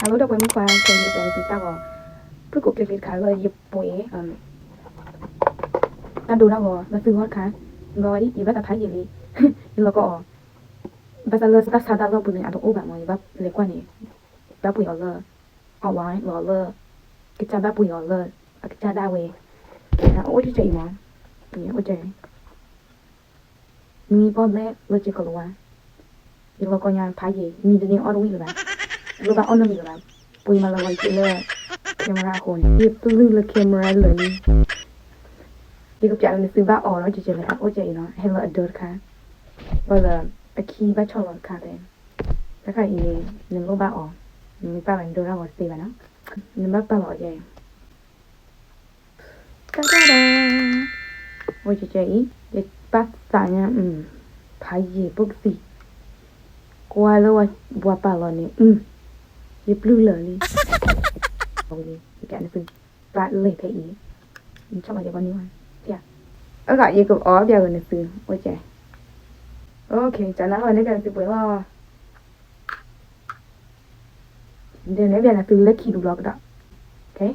Hello ဒီပုၢ်ဝဲၢ်မုၣ်ခွါ, ခဲအံၤယကတဲသုတၢ်ဂီၤ ဖုၣ်ကိးချ့ချ့တခါလၢယပှ့ၤ တၢ်ဒိတၢ်ဂီၤလၢသုဂီၢ်တခါ, ယဘၣ်ဝဲဒ် ယဘၣ်သးဖးယံာ်လံ, ယလီၤကီအီၤ, ဘၣ်ဆၣ်လၢတၢ်ဆါတၢ်လီၢ်ပူၤန့ၣ် အတအိၣ်ဘၣ်မး, ယဘၣ်လဲၤကွၢ်န့ၣ်, ဘၣ်ပှ့ၤအီၤလၢ online လီၤလၢ ကစၢ်ဘၣ်ပှ့ၤအီၤလၢ အကစၢ်ဒၣ်ဝဲ, အအိၣ်ကဲအံၤမး, အိၣ်ကဲ နွံပီၣ်လဲၣ်လၢကကလၤဝါ, ယလီၤကီညါဖးယံာ် နံၤတန့ၢ်အီၣ်တဝံၣ်လၢၤဘၣ်, လိၣ်ဘၣ်အီၣ်နီတမံၤလၢၤဘၣ်, ပှ့ၤမၤလၢဂီၤယက့လၢ camera အဃိန့ၣ် ယပျုၢ်လၢ camera လၢာ်လံ, ယကပျးလၢနသုဘၣ်အီၤဒီး ကကဲလဲၣ် အအိၣ်ကဲအံၤနီၤ, ဟဲလၢအဒၢတခါ, ဘၣ်လၢ အခံဘၣ်ဆီၣ်လီၤတခါလဲၣ်, တခါအံၤန့ၣ် နလိၣ်ဘၣ်အီၤ, နမ့ၢ်ပာ်ဘၣ်နဒိတၢ်ဂီၤတသ့ဘၣ်နီၤ, နဘၣ်ပာ်လီၤအီၤကဲအံၤ တၢ်တၢ်ဒီး အိၣ်ကဲကဲအံၤ ယပာ်သးညါ ဖးယံာ်ပိာ်ကသံၣ်, ကွၢ်လၢဝဲဘှါပာ်လီၤန့ၣ် ယပျုၢ်လၢာ်လံ, အဝဲန့ၣ် ယကနသု ပာ်လဲၤဖဲအံၤ, ဆီၣ်လီၤယဲဘီန့ၣ်ဝဲ, အဂၤယကအီၣ်ပျးဂ့ၤနသု အိၣ်ကဲ, ကနၣ်လီၤန့ၣ် ပျးနသုပှဲၤလီၤ ဒ်န့ၣ် ပျးနသုလၢခံဒူလီၤကဒီး,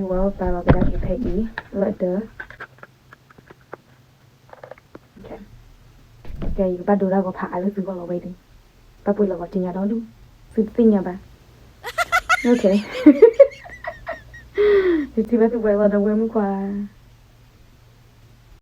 ဝဲပာ်လီၤကဒါက့ၤဖဲအံၤ လၢအဒၢ, ကဲ ယကဘၣ်ဒိတၢ်ဂီၤဖးအါလၢသုဂီၢ်လီၤဝဲဒၣ်, ဘၣ်ပှ့ၤလီၤဂီၤတညါဒီဒူၣ်, သုတသ့ၣ်ညါဘၣ်, ယထံၣ်ဘၣ်သုပှဲၤလီၤဒီပုၢ်ဝဲၢ်မုၣ်ခွါ